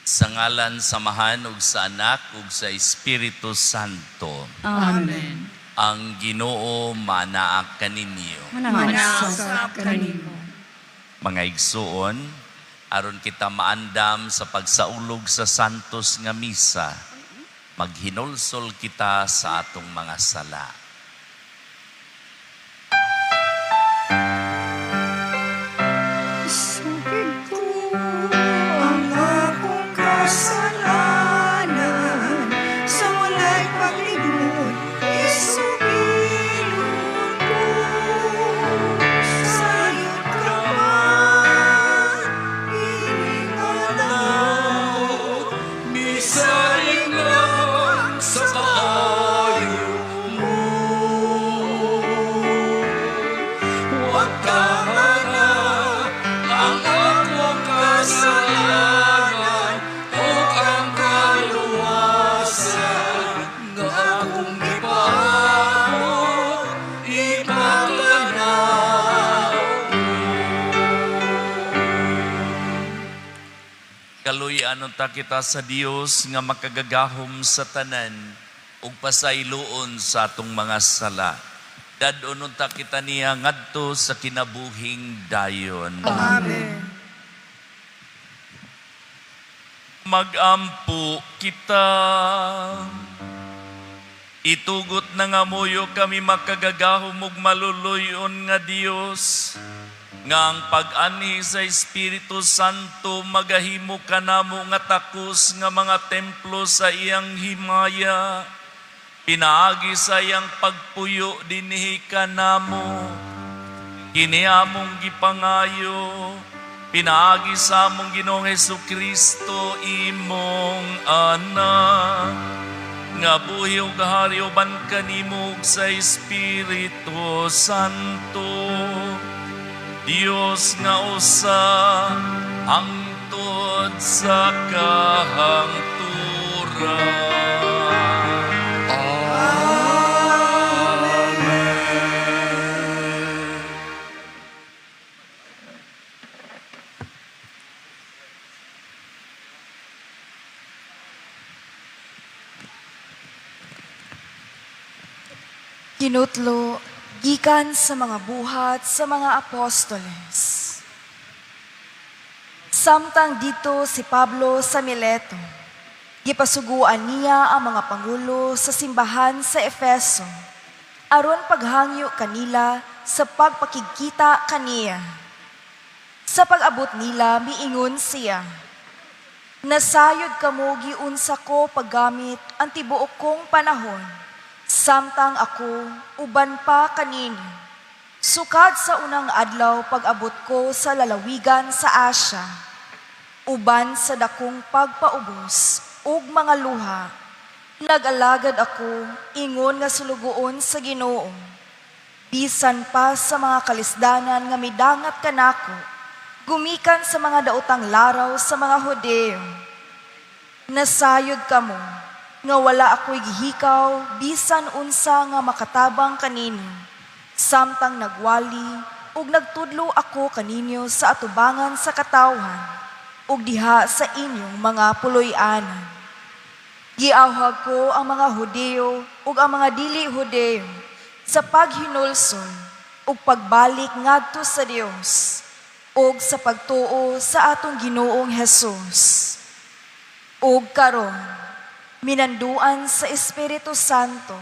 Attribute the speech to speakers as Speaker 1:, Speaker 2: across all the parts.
Speaker 1: Sa ngalan sa Amahan ug sa Anak ug sa Espiritu Santo.
Speaker 2: Amen.
Speaker 1: Ang Ginoo manaa kaninyo.
Speaker 2: Manaa usab kanimo.
Speaker 1: Mga igsuon, aron kita maandam sa pagsaulog sa santos nga misa, maghinulsol kita sa atong mga sala.
Speaker 2: Isugid ko ang akong kasalanan sa walay pagligmot, isugilon ko. Sayod ka man, ining adlaw,
Speaker 1: Misalig lamang sa kaayo mo. Wagtahana ang akong kasalanan ug ang kaluwasan nga akong gipaamot ipatanaw. Kaluy-an unta kita sa Dios nga makagagahom sa tanan ug pasayloon sa atong mga sala. Dad-on unta kita niya ngadto sa kinabuhing dayon.
Speaker 2: Amen.
Speaker 1: Magampo kita. Itugot na nga muyo kami makagagahom ug maluluyon nga Dios, nga ang pag-anhi sa Espiritu Santo magahimo kanamo nga takos nga mga templo sa iyang himaya. Pinaagi sa iyang pagpuyo dinhi kanamo. Kini among gipangayo, pinaagi sa among Ginoong Hesukristo, imong Anak, nga buhi ug hari uban kanimo ug sa Espiritu Santo, Dios nga usa hangtod sa kahangturan.
Speaker 3: Kinutlo gikan sa mga buhat sa mga apostoles. Samtang dito si Pablo sa Mileto, gipasuguan niya ang mga pangulo sa simbahan sa Efeso, aron paghangyo kanila sa pagpakigkita kaniya. Sa pag-abot nila, miingon siya, "Nasayod kamo giunsa ko paggamit ang tibuok kong panahon, samtang ako uban pa kaninyo. Sukad sa unang adlaw pag-abot ko sa lalawigan sa Asia, uban sa dakong pagpaubos ug mga luha, nag-alagad ako ingon nga sulugoon sa Ginoo. Bisan pa sa mga kalisdanan nga midangat kanako, gumikan sa mga daotang laraw sa mga Hudeo. Nasayod kamo nga wala ako'y gihikaw bisan unsa nga makatabang kaninyo, samtang nagwali ug nagtudlo ako kaninyo sa atubangan sa katawhan ug diha sa inyong mga puloy-anan. Giawhag ko ang mga Hudeo ug ang mga dili Hudeo sa paghinulsol ug pagbalik ngadto sa Dios ug sa pagtuo sa atong Ginoong Hesus. Ug karon, minanduan sa Espiritu Santo,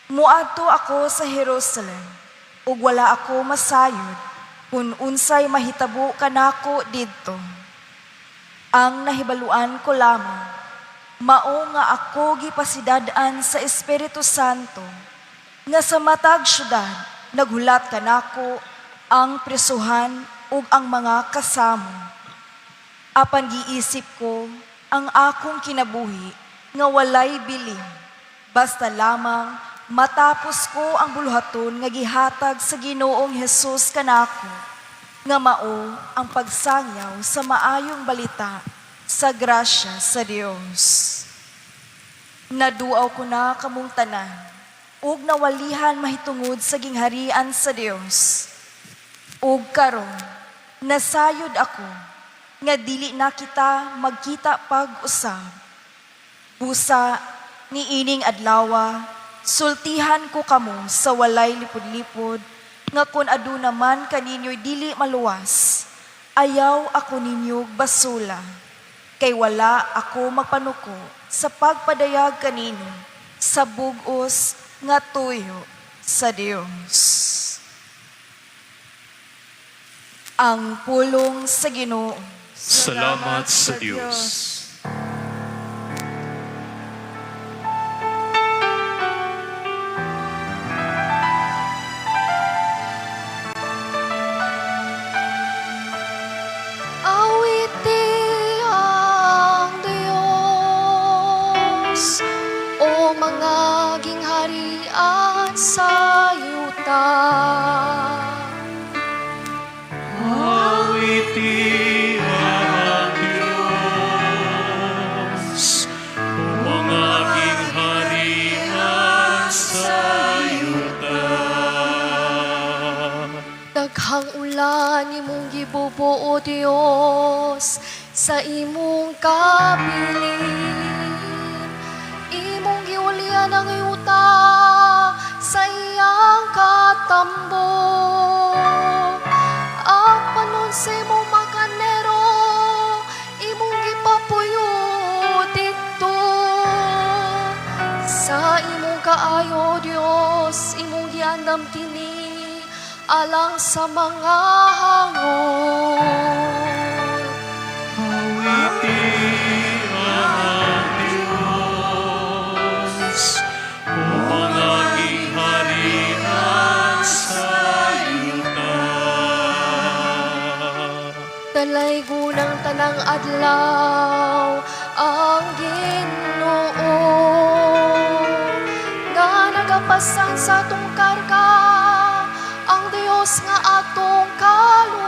Speaker 3: muadto ako sa Jerusalem ug wala ako masayod kung unsay mahitabo kanako didto. Ang nahibaluan ko lamang, mao nga ako gipasidad-an sa Espiritu Santo, nga sa matag syudad naghulat kanako ang presuhan ug ang mga kasamo. Apan giisip ko ang akong kinabuhi nga walay bilin, basta lamang matapos ko ang buluhaton nga gihatag sa Ginoong Hesus kanako, nga mao ang pagsangyaw sa maayong balita sa grasya sa Dios. Naduaw ko na kamong tanan, ug nawalihan mahitungod sa gingharian sa Dios. Ug karon, nasayod ako. nga dili na kita magkita pag-usab. Busa niining adlawa, sultihan ko kamo sa walay lipod-lipod nga kon aduna man kaninyo'y dili maluwas, ayaw ako ninyo basula. Kay wala ako magpanuko sa pagpadayag kanino sa bugos nga tuyo sa Dios. Ang pulong sa Ginoo.
Speaker 4: Salamat sa Diyos.
Speaker 2: Awiti ang Diyos, o mga gingharian sa yuta.
Speaker 4: Awiti ang Diyos, o mga gingharian sa yuta.
Speaker 2: Daghang ulan imong gibubo, O Dios, sa imong kabilin. Imong giulian ang yuta sa iyang katambo. Ang panon sa imong makanero, imong gipapuyo didto. Sa imong kaayo, Dios, imong giandam kini alang sa mga hangod.
Speaker 4: Awiti ang Diyos, o mga gingharian sa yuta.
Speaker 2: Dalaygon ang tanang adlaw ang Ginoo nga nagapasan sa atong karga, ang Dios nga atong kaluwasan.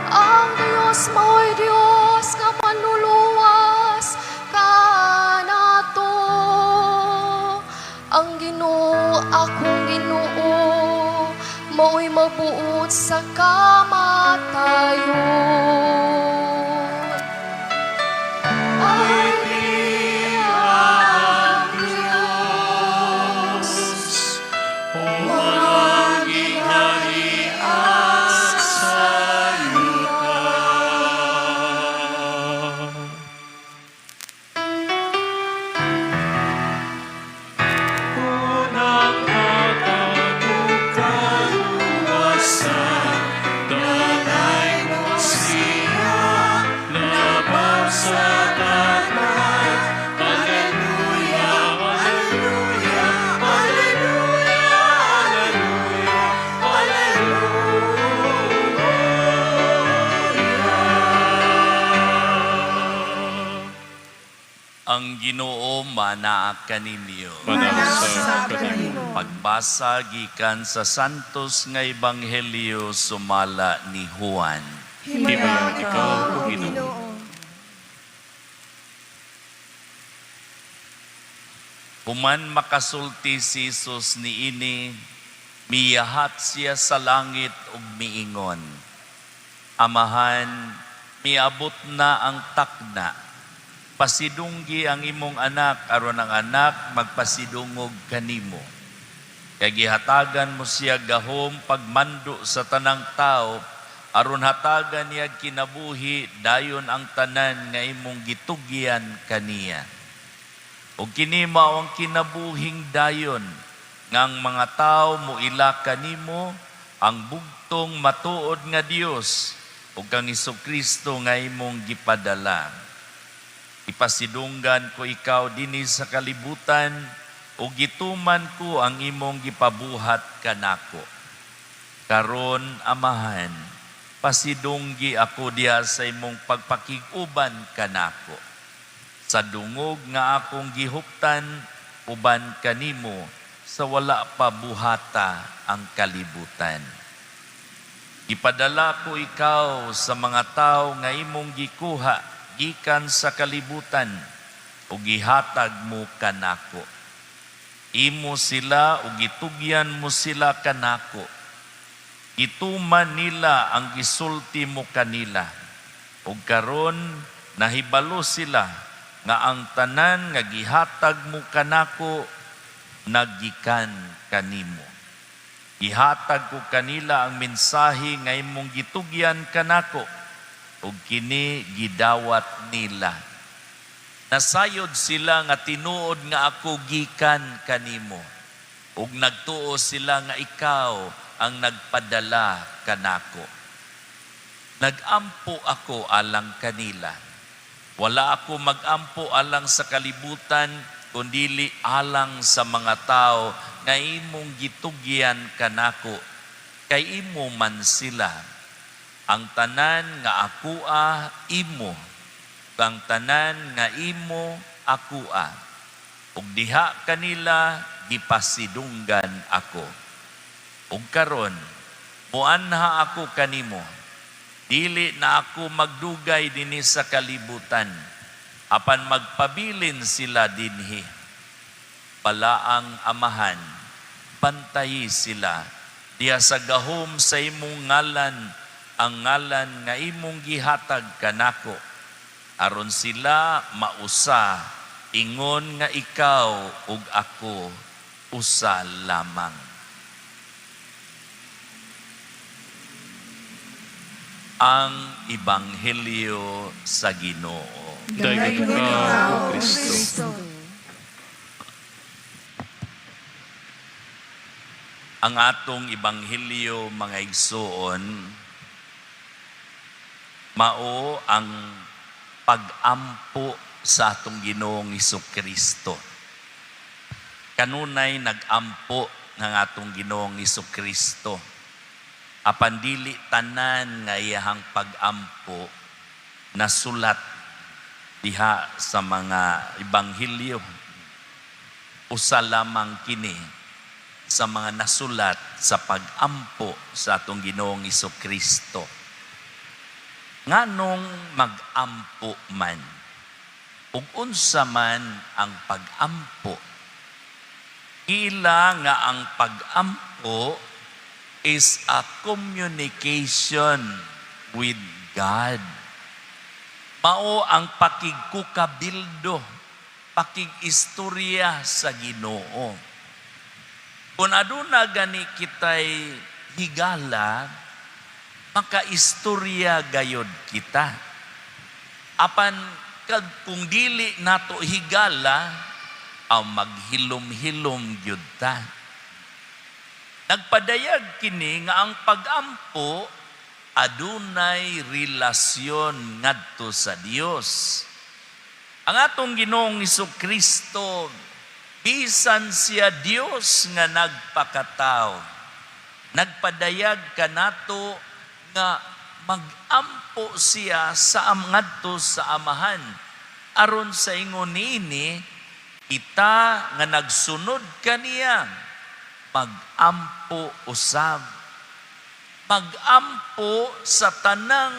Speaker 2: Ang Dios mao'y Dios nga manluluwas kanato. Ang Ginoo, akong Ginoo, mao'y mabuot sa kamatayon. Awiti ang Diyos,
Speaker 4: O mga gingharian sa yuta. Unang atong kaluwasan, dalay mo siya, labaw sa tanan. Alleluia, Alleluia, Alleluia, Alleluia, Alleluia.
Speaker 1: Ang Ginoo manaa kaninyo.
Speaker 4: Manasa kanimo.
Speaker 1: Pagbasa gikan sa Santos nga Ebanghelyo sumala ni Juan.
Speaker 4: Himayaon ikaw, O Ginoo.
Speaker 1: Human makasulti si Jesus niini, miyahat siya sa langit ug miingon, "Amahan, miabot na ang takna. Pasidunggi ang imong anak aron ang anak magpasidungog kanimo. Kay gihatagan mo siya gahom pagmando sa tanang tao aron hatagan niya kinabuhi dayon ang tanan nga imong gitugyan kaniya. Ug kini mao ang kinabuhing dayon nga ang mga tao moila kanimo, ang bugtong matuod nga Dios, ug kang Kristo nga imong gipadala. Ipasidunggan ko ikaw dinhi sa kalibutan ug gituman ko ang imong gipabuhat kanako. Karon, Amahan, pasidunggi ako diha sa imong pagpakig-uban kanako sa dungog nga akong gihuptan uban kanimo sa wala pa buhata ang kalibutan. Gipadala ko ikaw sa mga tao nga imong gikuha gikan sa kalibutan ug gihatag mo kanako. Imo sila ug gitugyan mo sila kanako. Gituman nila ang gisulti mo kanila. Ug karon nahibalo sila nga ang tanan nga gihatag mo kanako nagikan kanimo. Gihatag ko kanila ang mensahe nga imong gitugyan kanako ug kini gidawat nila. Nasayod sila nga tinuod nga ako gikan kanimo ug nagtuo sila nga ikaw ang nagpadala kanako. Nagampo ako alang kanila. Wala ako magampo alang sa kalibutan, kundili alang sa mga tao nga imong gitugyan kanako, kay imo man sila. Ang tanan nga akoa imo, ang tanan nga imo akoa. Ug diha kanila gipasidunggan ako. Ug karon muanha ako kanimo. Dili na ako magdugay dinhi sa kalibutan, apan magpabilin sila dinhi. Balaang Amahan, bantayi sila diha sa gahom sa imong ngalan, ang ngalan nga imong gihatag kanako, aron sila mausa ingon nga ikaw ug ako usa lamang. Ang Ebanghelyo sa Ginoo.
Speaker 4: Daghang ka, O Kristo.
Speaker 1: Ang atong Ebanghelyo, mga igsuon, mao ang pag-ampo sa atong Ginoong Kristo. Kanunay nag-ampo ng atong Ginoong Kristo. Apan dili tanan nga iyahang pag-ampo nasulat diha sa mga ebanghelyo. Usa lamang kini sa mga nasulat sa pag-ampo sa atong Ginoong Kristo. Nganong mag-ampo man, ug unsa man ang pag-ampo? Ila nga ang pag-ampo is a communication with God. Mao ang pakigkukabildo, pakig-istorya sa Ginoo. Kung aduna gani kitay higala, makaistorya gayod kita. Apan kag kung dili nato higala, aw maghilom-hilom gyud ta. Nagpadayag kini nga ang pag-ampo adunay relasyon ngadto sa Dios. Ang atong Ginoong Kristo, bisan siya Dios nga nagpakatao, nagpadayag kanato nga magampo siya sa ngadto sa Amahan, aron sa ingon niini kita nga nagsunod kaniya magampo usab, magampo sa tanang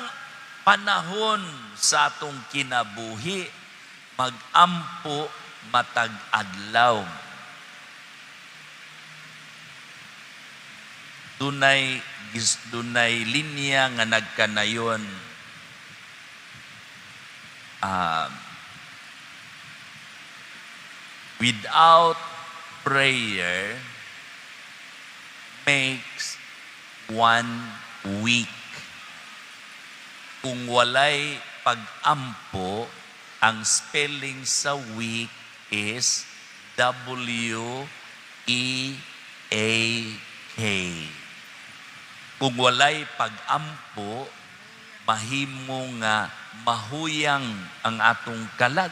Speaker 1: panahon sa atong kinabuhi, magampo matag adlaw. Dunay linya nga nagkanayon, without prayer makes one weak. Kung walay pag-ampo, ang spelling sa weak is weak. Kung walay pag-ampo, mahimo nga mahuyang ang atong kalag,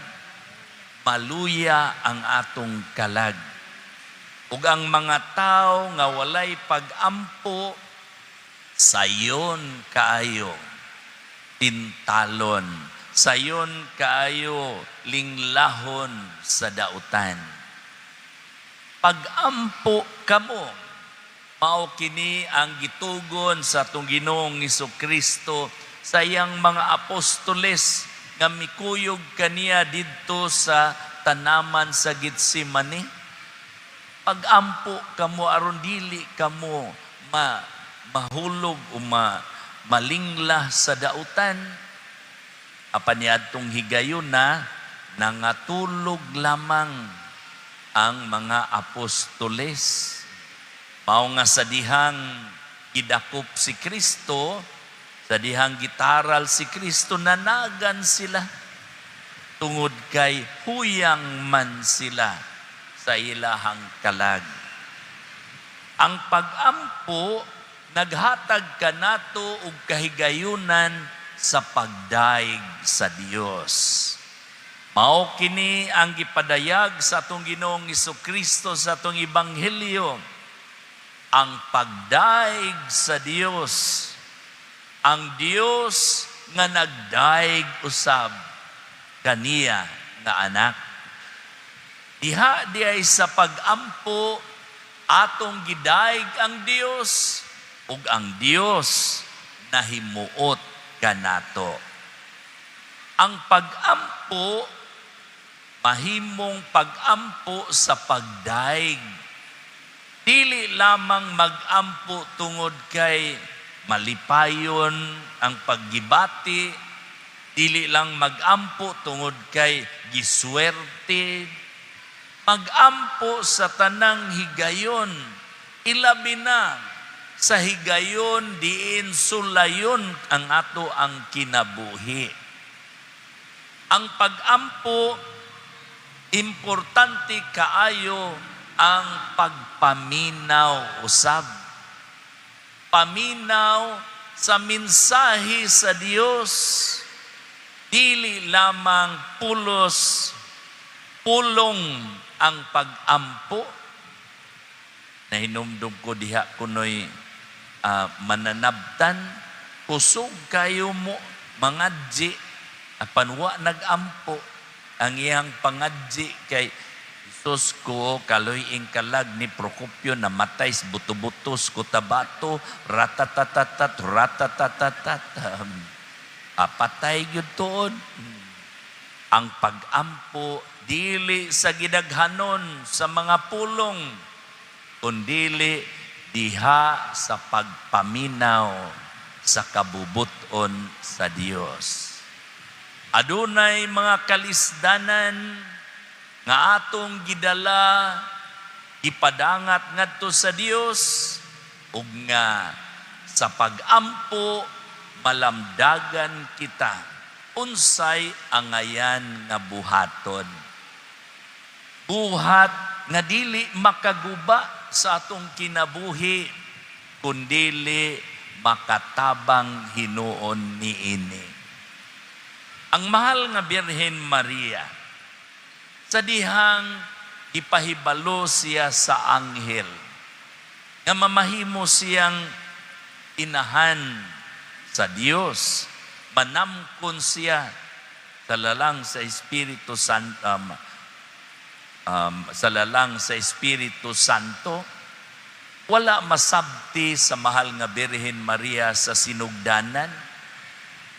Speaker 1: maluya ang atong kalag. Ug ang mga tao nga walay pag-ampo, sayon kaayo tintalon, sayon kaayo linglahon sa dautan. Pag-ampo kamo, mao kini ang gitugon sa atong Ginoong Kristo sa iyang mga apostoles nga mikuyog kaniya didto sa tanaman sa Getsemane. Pag-ampo kamo aron dili kamo mahulog o malingla sa dautan. Apan niadtong higayon na nangatulog lamang ang mga apostoles. Mao nga sa dihang gidakop si Kristo, sa dihang gitaral si Kristo, nanagan sila tungod kay huyang man sila sa ilahang kalag. Ang pag-ampo naghatag kanato og kahigayunan sa pagdaig sa Dios. Mao kini ang gipadayag sa atong Ginoong Kristo sa atong ebanghelyo. Ang pagdaig sa Dios, ang Dios nga nagdaig usab kaniya nga anak. Diha diay sa pag-ampo atong gidaig ang Dios ug ang Dios nahimuot kanato. Ang pag-ampo mahimong pag-ampo sa pagdaig. Dili lamang mag-ampo tungod kay malipayon ang paggibati, dili lang mag-ampo tungod kay giswerte, mag-ampo sa tanang higayon, ilabi na sa higayon diin sulayon ang ato ang kinabuhi. Ang pag-ampo, importante kaayo ang pagpaminaw usab. Paminaw sa mensahe sa Dios. Dili lamang pulos pulong ang pag-ampo. Nahinumdum ko diha kunoy mananabtan, kusog kayo mo mangadji apan wa nag-ampo. Ang iyang pangadji kay, "Sus ko, kaluy-ing kalag ni Procopio, namatay sa buto-butos, Cotabato, ratatatatat, ratatatatat." Patay gyud tuod. Ang pag-ampo dili sa gidaghanon sa mga pulong, kundili diha sa pagpaminaw sa kabubuton sa Dios. Adunay mga kalisdanan nga atong gidala, gipadangat ngadto sa Dios ug nga sa pag-ampo malamdagan kita unsay angayan nga buhaton. Buhat nga dili makaguba sa atong kinabuhi, kundili makatabang hinuon niini. Ang mahal nga Birhen Maria, sa dihang ipahibalo siya sa anghel nga mamahimo siyang inahan sa Dios, manamkon siya sa lalang sa Espiritu Santo, sa lalang sa Espiritu Santo, wala masabti sa mahal nga Birhen Maria sa sinugdanan.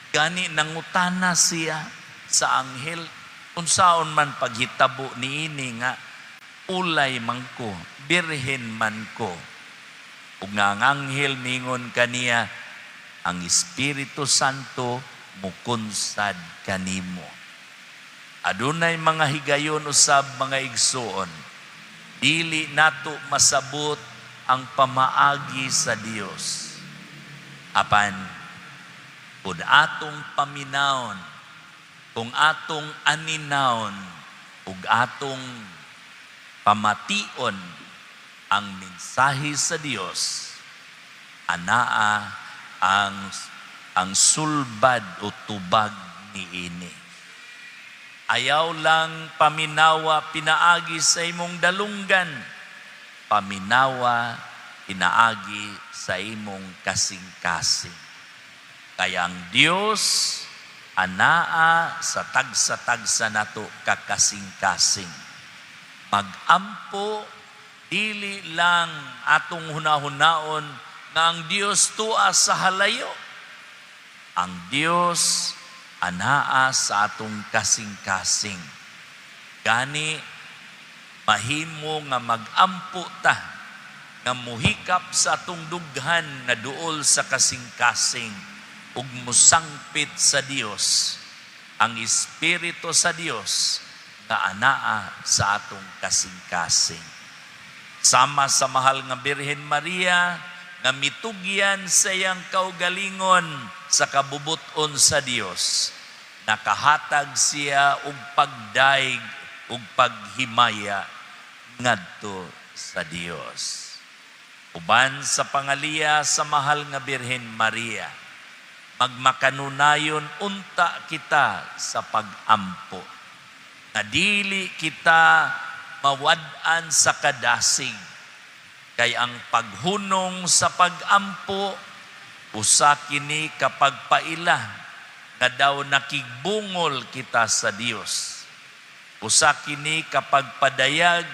Speaker 1: Gani nangutana siya sa anghel, unsaon man paghitabo niini nga ulay man ko, birhen man ko? Ug nga ang anghel ningon kaniya, "Ang Espiritu Santo mukunsad kanimo." Adunay mga higayon usab, mga igsuon, dili nato masabot ang pamaagi sa Dios. Apan kung atong paminawon, kung atong aninawon, ug atong pamation ang mensahe sa Dios, anaa ang sulbad o tubag niini. Ayaw lang paminawa pinaagi sa imong dalunggan, paminawa pinaagi sa imong kasing-kasing. Kaya ang Dios anaa sa tagsa-tagsa nato kakasing-kasing. Magampo, dili lang atong hunahunaon nga ang Dios tua sa halayo. Ang Dios anaa sa atong kasing-kasing. Gani mahimo nga magampo ta nga nga muhikap sa atong dughan nga duol sa kasing-kasing ug musangpit sa Dios, ang Espiritu sa Dios nga anaa sa atong kasing-kasing. Sama sa mahal nga Birhen Maria nga mitugyan sa iyang kaugalingon sa kabubuton sa Dios, nakahatag siya og pagdayeg ug paghimaya ngadto sa Dios. Uban sa pangaliya sa mahal nga Birhen Maria, magmakanunayon unta kita sa pag-ampo. Na dili kita mawad-an sa kadasig, kay ang paghunong sa pag-ampo usa kini ka pagpaila nga daw nakigbungol kita sa Dios. Usa kini ka pagpadayag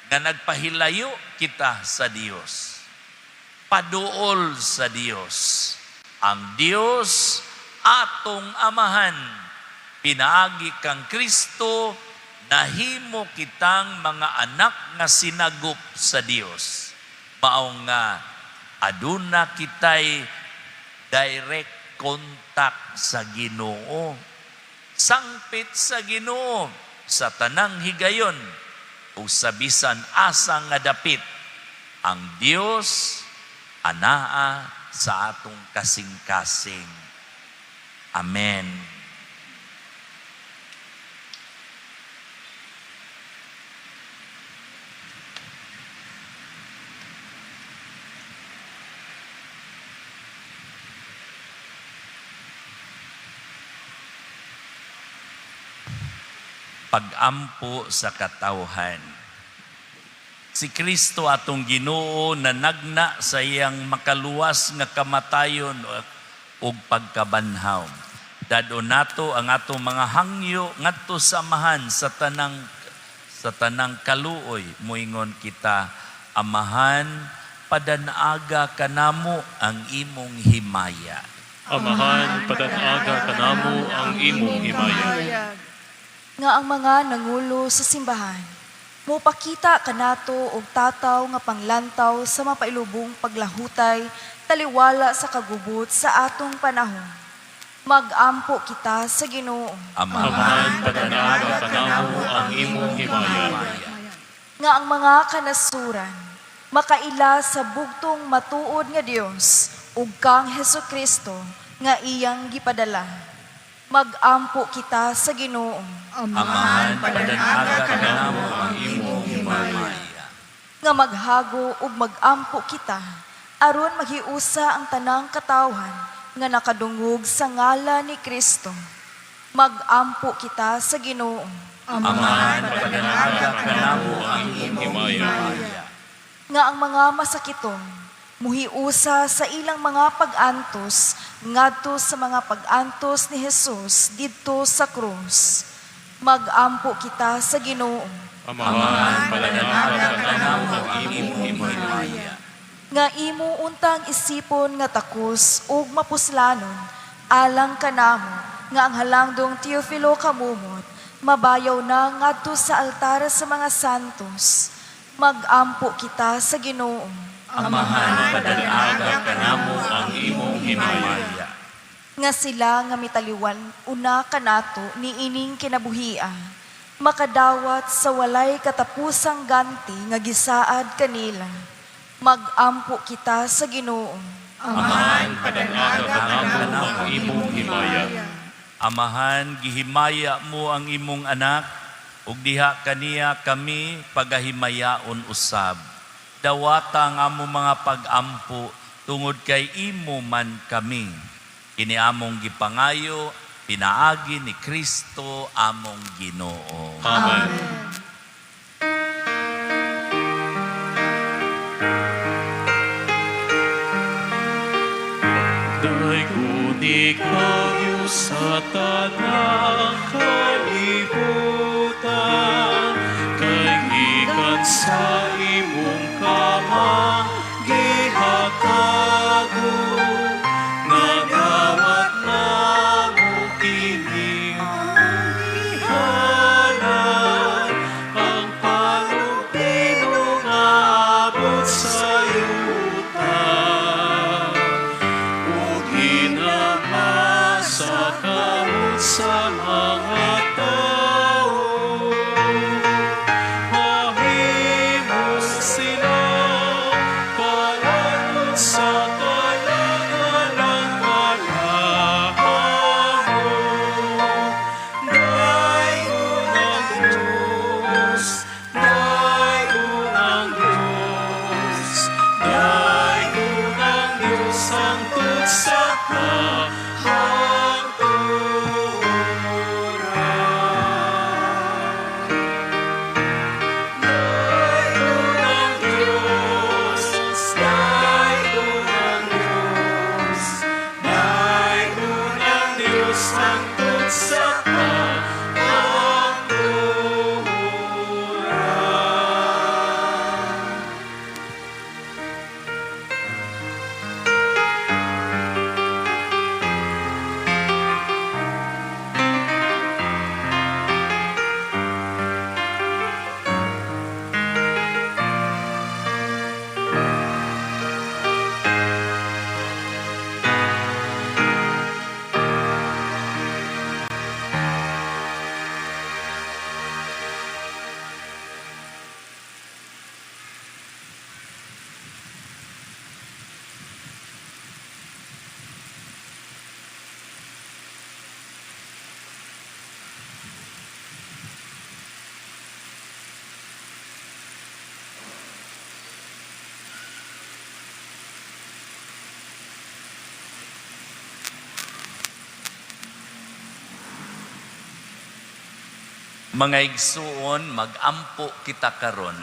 Speaker 1: nga nagpahilayo kita sa Dios. Paduol sa Dios. Ang Dios atong Amahan, pinaagi kang Kristo, nahimo kitang mga anak nga sinagop sa Dios. Mao nga aduna kitay direct contact sa Ginoo. Sangpit sa Ginoo sa tanang higayon ug sa bisan asa nga dapit, ang Dios anaa sa atong kasing-kasing. Amen. Pagampo sa katawhan. Si Kristo atong Ginoo nanagna sa iyang makaluwas nga kamatayon ug pagkabanhaw. Dad-on nato ang atong mga hangyo ngadto sa Amahan sa tanang kaluoy. Moingon kita, Amahan, padanaga kanamo ang imong himaya.
Speaker 4: Amahan, padanaga kanamo ang imong himaya.
Speaker 3: Nga ang mga nangulo sa simbahan mopakita kanato og tataw nga panglantaw sa mapailubong paglahutay taliwala sa kagubot sa atong panahon. Magampo kita sa Ginoo.
Speaker 1: Amahan,
Speaker 4: Amahan, padanaga kanamo ang imong himaya.
Speaker 3: Nga ang mga kanasuran makaila sa bugtong matuod nga Dios ug kang Hesus Kristo nga iyang gipadala. Magampo kita sa Ginoo.
Speaker 1: Amahan, padanaga kanamo ang imong himaya.
Speaker 3: Nga maghago ug magampo kita aron maghiusa ang tanang katawhan nga nakadungog sa ngala ni Kristo. Magampo kita sa Ginoo.
Speaker 1: Amahan, padanaga kanamo ang imong
Speaker 4: himaya.
Speaker 3: Nga ang mga masakiton muhiusa sa ilang mga pag-antos ngadto sa mga pag-antos ni Jesus didto sa krus. Magampo kita sa Ginoo.
Speaker 4: Amahan, padanaga kanamo ang imong himaya.
Speaker 3: Nga imo untang isipon nga takos ug mapuslanon alang kanamo nga ang halangdong Teofilo Camomot mabayaw na ngadto sa altar sa mga santos. Magampo kita sa Ginoo.
Speaker 1: Amahan,
Speaker 4: Padanaga kanamo ang imong himaya.
Speaker 3: Nga sila nga mitaliwan una kanato niining kinabuhia makadawat sa walay katapusang ganti nga gisaad kanila. Magampo kita sa Ginoo.
Speaker 4: Amahan, padanaga kanamo ang imong himaya.
Speaker 1: Amahan, gihimaya mo ang imong anak, ug diha kaniya kami pagahimayaon usab. Dawata ang among mga pag-ampo tungod kay imo man kami. Kini among gipangayo pinaagi ni Kristo among Ginoo.
Speaker 4: Amen. Daygon ikaw Diyos sa tanang kalibutan, kay gikan sa imong kamang gihatagon, nadawat namo kining ihalad, ang panulupino nga abot sa. Sa mga tao, mahimo sila kalan sa talangan ng kalahamo. Daygon ang Diyos, daygon ang Diyos, daygon ang Diyos hangtod sa kahangturan. Daygon ang Diyos, daygon ang Diyos, daygon ang Diyos hangtod sa kahangturan.
Speaker 1: Mga igsuon, magampo kita karon.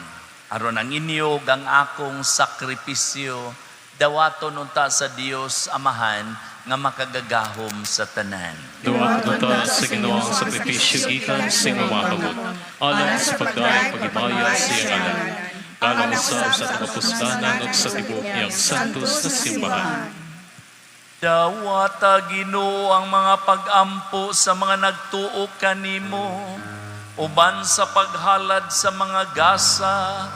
Speaker 1: Aron ang inyo ug ang akong sakripisyo, dawaton unta sa Dios Amahan nga makagagahom sa tanan.
Speaker 4: Dawaton unta sa Ginoo ang sakripisyo gikan sa imong mga kamot, alang sa pagdaig paghimaya sa iyang ngalan, alang usab sa atong kapuslanan ug sa tibuok niyang santos na simbahan.
Speaker 1: Dawata, Ginoo, ang mga pagampo sa mga nagtuo kanimo uban sa paghalad sa mga gasa,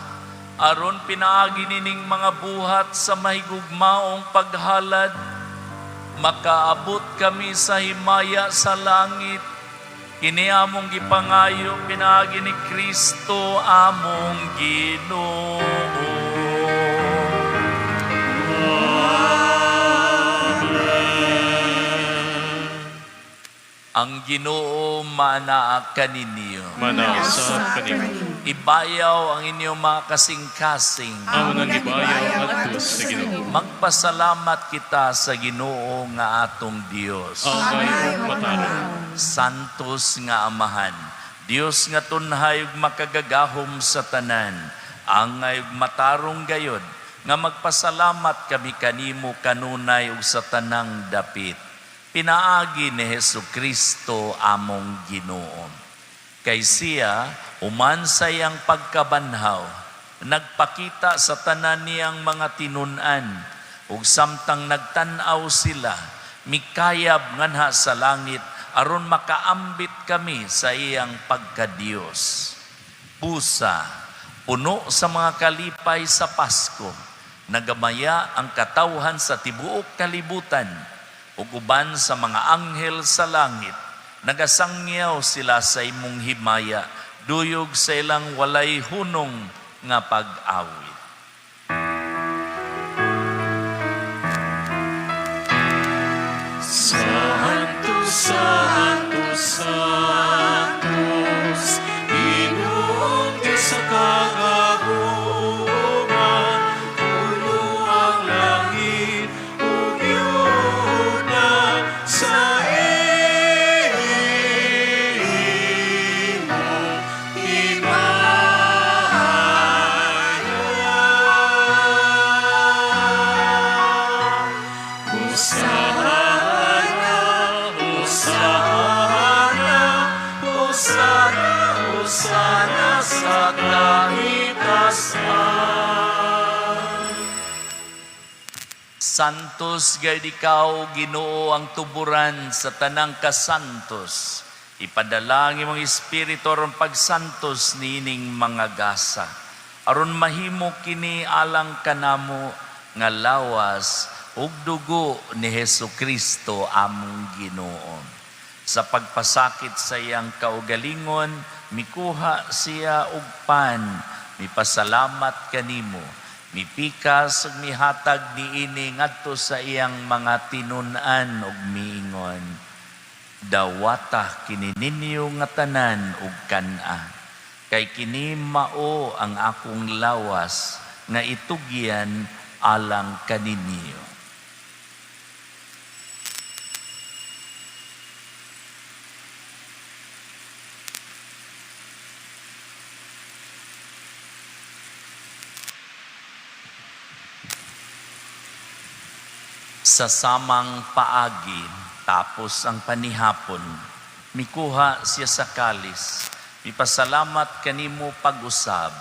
Speaker 1: aron pinaagi nining mga buhat sa mahigugmaong paghalad makaabot kami sa himaya sa langit. Kini among gipangayo pinaagi ni Kristo among Ginoo. Ang Ginoo maanaa kaninyo.
Speaker 4: Manaa usab kanimo.
Speaker 1: Ibayaw ang inyong mga kasing-kasing.
Speaker 4: Amo nang gibayaw ngadto sa Ginoo.
Speaker 1: Magpasalamat kita sa Ginoo nga atong Dios.
Speaker 4: Angay ug matarong.
Speaker 1: Santos nga Amahan, Dios nga tunhay ug makagagahom sa tanan, angay ug matarong gayod nga magpasalamat kami kanimo kanunay ug sa tanang dapit. Pinaagi ni Hesu Kristo among Ginoo. Kay siya, human sa iyang pagkabanhaw, nagpakita sa tanan niyang mga tinun-an, ug samtang nagtan-aw sila, mikayab nganha sa langit aron makaambit kami sa iyang pagkadiyos. Busa, puno sa mga kalipay sa Pasko, nagamaya ang katawhan sa tibuok kalibutan, ug uban sa mga anghel sa langit, nagasangyaw sila sa imong himaya, duyog sa ilang walay hunong nga pag-awit.
Speaker 4: Santo, Santo, Santos, Ginoong Diyos sa kagahuman, puno ang langit ug yuta sa imong himaya. Hosana, Hosana, Hosana, Hosana sa kahitasan.
Speaker 1: Santos gayud ikaw, Ginoo, ang tuburan sa tanang kasantos. Ipadala ang imong espiritu aron pagsantos niining mga gasa. Aron mahimo kini alang kanamo nga lawas ug dugo ni Hesu Kristo among Ginoo. Sa pagpasakit sa iyang kaugalingon, mikuha siya og pan, mipasalamat kanimo, mipikas ug mihatag niini ngadto sa iyang mga tinun-an ug miingon, "Dawata kini ninyo nga tanan ug kan-a, kay kini mao ang akong lawas nga itugyan alang kaninyo." Sa samang paagi, tapos ang panihapon, mikuha siya sa kalis, mipasalamat kanimo pag-usab,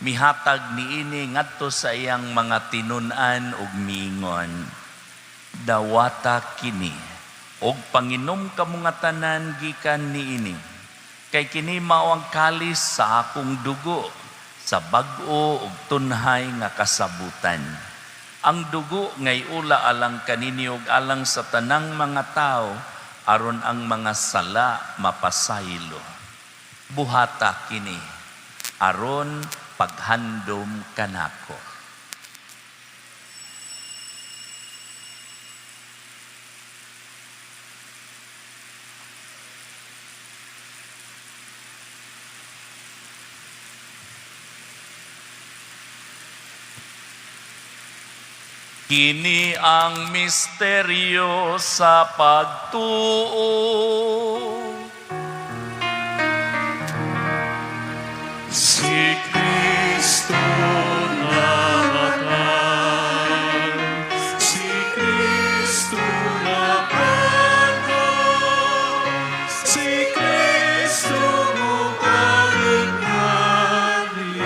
Speaker 1: mihatag niini ngadto sa iyang mga tinun-an ug miingon, "Dawata kini, ug panginom kamo nga tanan gikan niini, kay kini mao ang kalis sa akong dugo, sa bag-o ug tunhay nga kasabutan. Ang dugo ngay ula alang kaninyo ug alang sa tanang mga tao aron ang mga sala mapasaylo. Buhata kini aron paghandom kanako." Kini ang misteryo sa pagtuo.
Speaker 4: Si Kristo namatay, si Kristo nabanhaw, si Kristo mobalik ani.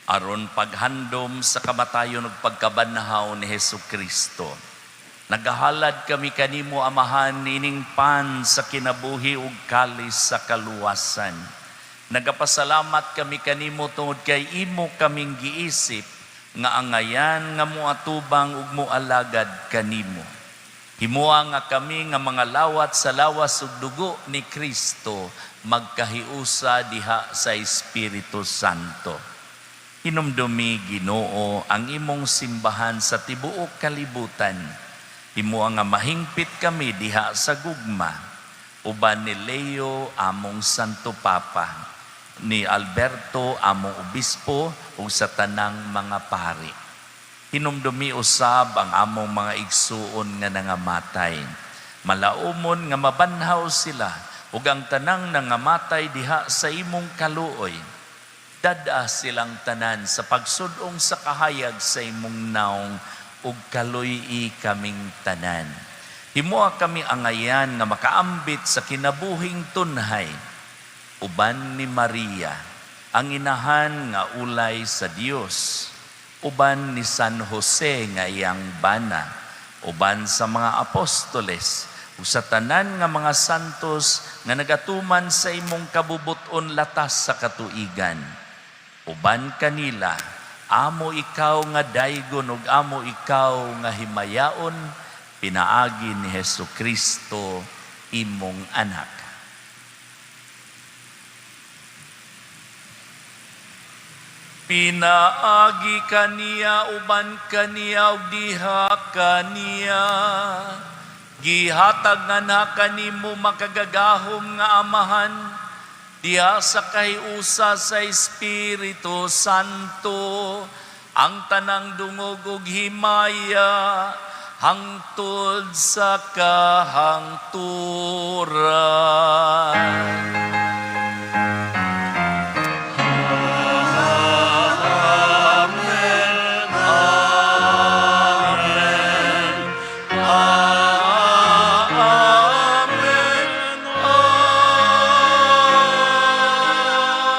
Speaker 1: Aron paghandom sa kamatayon ug pagkabanhaw ni Hesus Kristo, nagahalad kami kanimo, Amahan, ining pan sa kinabuhi ug kalis sa kaluwasan. Nagapasalamat kami kanimo tungod kay imo kaming giisip nga angayan nga moatubang ug moalagad kanimo. Himoa nga kami nga mga lawat sa lawas ug dugo ni Kristo magkahiusa diha sa Espiritu Santo. Hinumdumi, Ginoo, ang imong simbahan sa tibuok kalibutan. Himoa nga mahingpit kami diha sa gugma uban ni Leo among Santo Papa, ni Alberto among obispo ug sa tanang mga pari. Hinumdumi usab ang among mga igsuon nga nangamatay. Malaumon nga mabanhaw sila ug ang tanang nangamatay diha sa imong kaluoy. Dad-a silang tanan sa pagsud-ong sa kahayag sa imong naong ug kaluy-i kaming tanan. Himoa kami angayan nga makaambit sa kinabuhing tunhay uban ni Maria, ang inahan nga ulay sa Dios, uban ni San Jose nga iyang bana, uban sa mga apostoles, ug sa tanan nga mga santos nga nagatuman sa imong kabubuton latas sa katuigan. Uban kanila, amo ikaw nga daygon ug amo ikaw nga himayaon, pinaagi ni Hesus Kristo imong anak. Pinaagi kaniya, uban kaniya ug diha kaniya, gihatag nga kanimo, makagagahom nga Amahan, diha sa kahiusa sa Espiritu Santo, ang tanang dungog ug himaya hangtod sa kahangturan. Amen. Amen. Amen.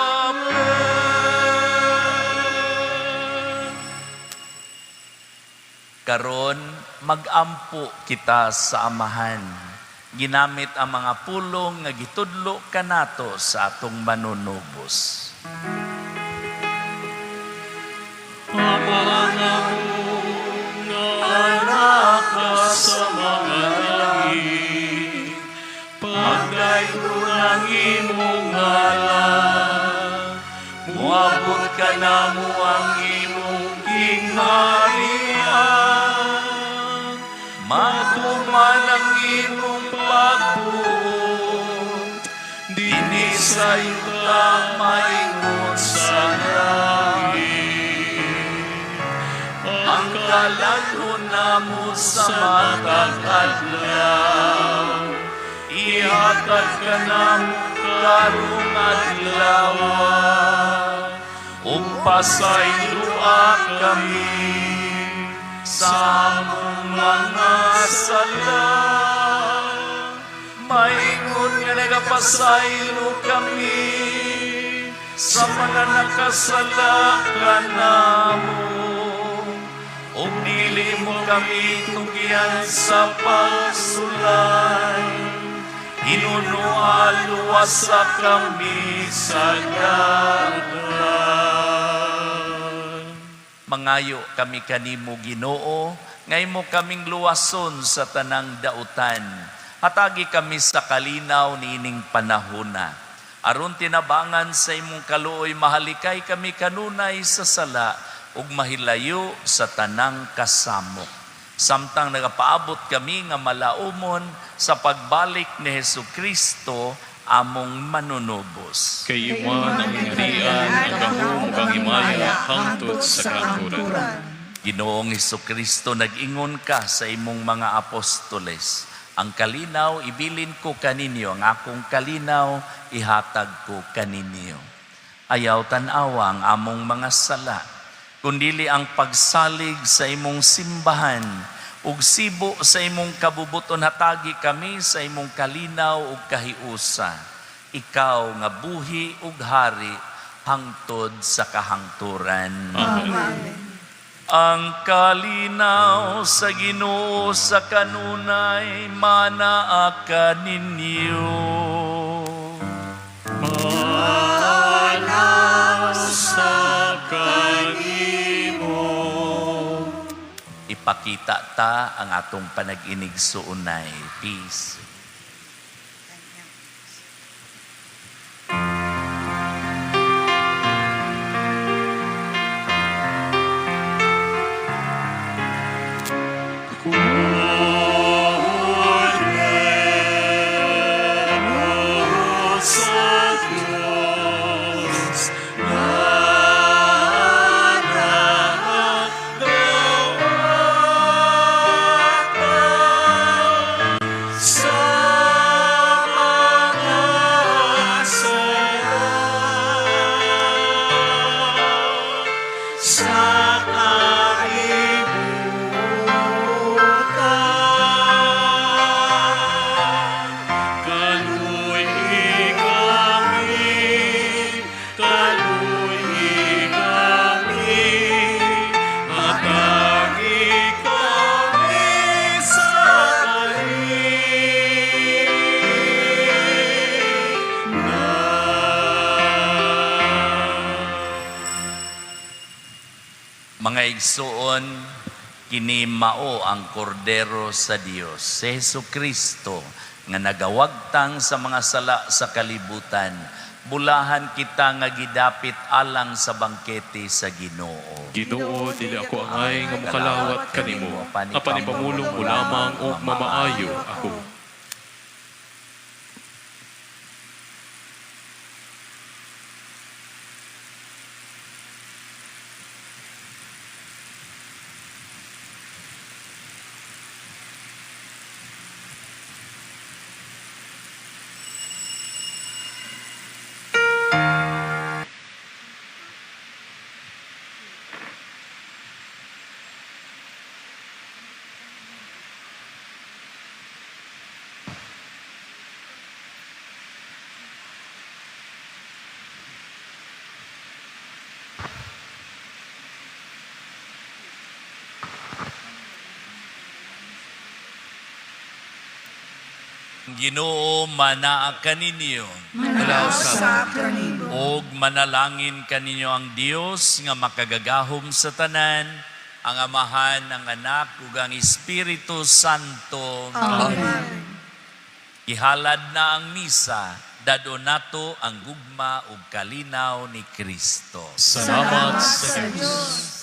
Speaker 1: Amen. Karon magampo kita sa Amahan. Ginamit ang mga pulong nga gitudlo kanato sa atong Manunubos.
Speaker 4: Ama namo nga naa ka sa mga langit.
Speaker 1: Human ang imong pagbuot dinhi sa yuta maingon sa langit. Ang kalan-on namo sa matag adlaw, ihatag kanamo karong adlaw, ug pasayloa kami sa among mga sala, maingon nga nagapasaylo kami sa mga nakasala kanamo, ug dili mo kami tugyan sa pagsulay, hinunoa luwasa kami sa dalan. Mangayo kami kanimo, Ginoo, nga imo kaming luwason sa tanang dautan. Hatagi kami sa kalinaw niining panahona, aron tinabangan sa imong kaluoy mahalikay kami kanunay sa sala ug mahilayo sa tanang kasamok, samtang nagapaabot kami nga malaumon sa pagbalik ni Hesu Kristo among manunubos.
Speaker 4: Kay imo ang gingharian, ang gahom ug ang himaya hangtod sa kahangturan.
Speaker 1: Ginoong Kristo, nag-ingon ka sa imong mga apostoles, "Ang kalinaw ibilin ko kaninyo, ang akong kalinaw ihatag ko kaninyo." Ayaw tan-awa ang among mga sala, kundili ang pagsalig sa imong simbahan, ug sibo sa imong kabubuton hatagi kami sa imong kalinaw ug kahiusa. Ikaw nga buhi ug hari hangtod sa kahangturan.
Speaker 4: Amen.
Speaker 1: Ang kalinaw sa Ginoo sa kanunay manaa kaninyo.
Speaker 4: Sa kanimo.
Speaker 1: Ipakita ta ang atong panag-inigsuonay. Peace.
Speaker 4: Sa Diyos na sa mga sala sa kalibutan. Kaluy-i kami, kaluy-i kami, hatagi kami sa kalinaw.
Speaker 1: Mga igsuon, kini mao ang Kordero sa Dios, si Hesu Kristo, nga nagawagtang sa mga sala sa kalibutan. Bulahan kita nga gidapit alang sa bangkete sa Ginoo.
Speaker 4: Ginoo, dili ako angay nga mokalawat kanimo, apan ipamulong mo lamang ug mamaayo ako.
Speaker 1: Ginoo manaa kaninyo.
Speaker 5: Sa kanimo.
Speaker 1: Og manalangin kaninyo ang Dios nga makagagahom sa tanan, ang Amahan, ang Anak ug ang Espiritu Santo.
Speaker 5: Amen.
Speaker 1: Gihalad na ang misa, dad-on nato ang gugma ug kalinaw ni Kristo.
Speaker 4: Salamat sa Diyos.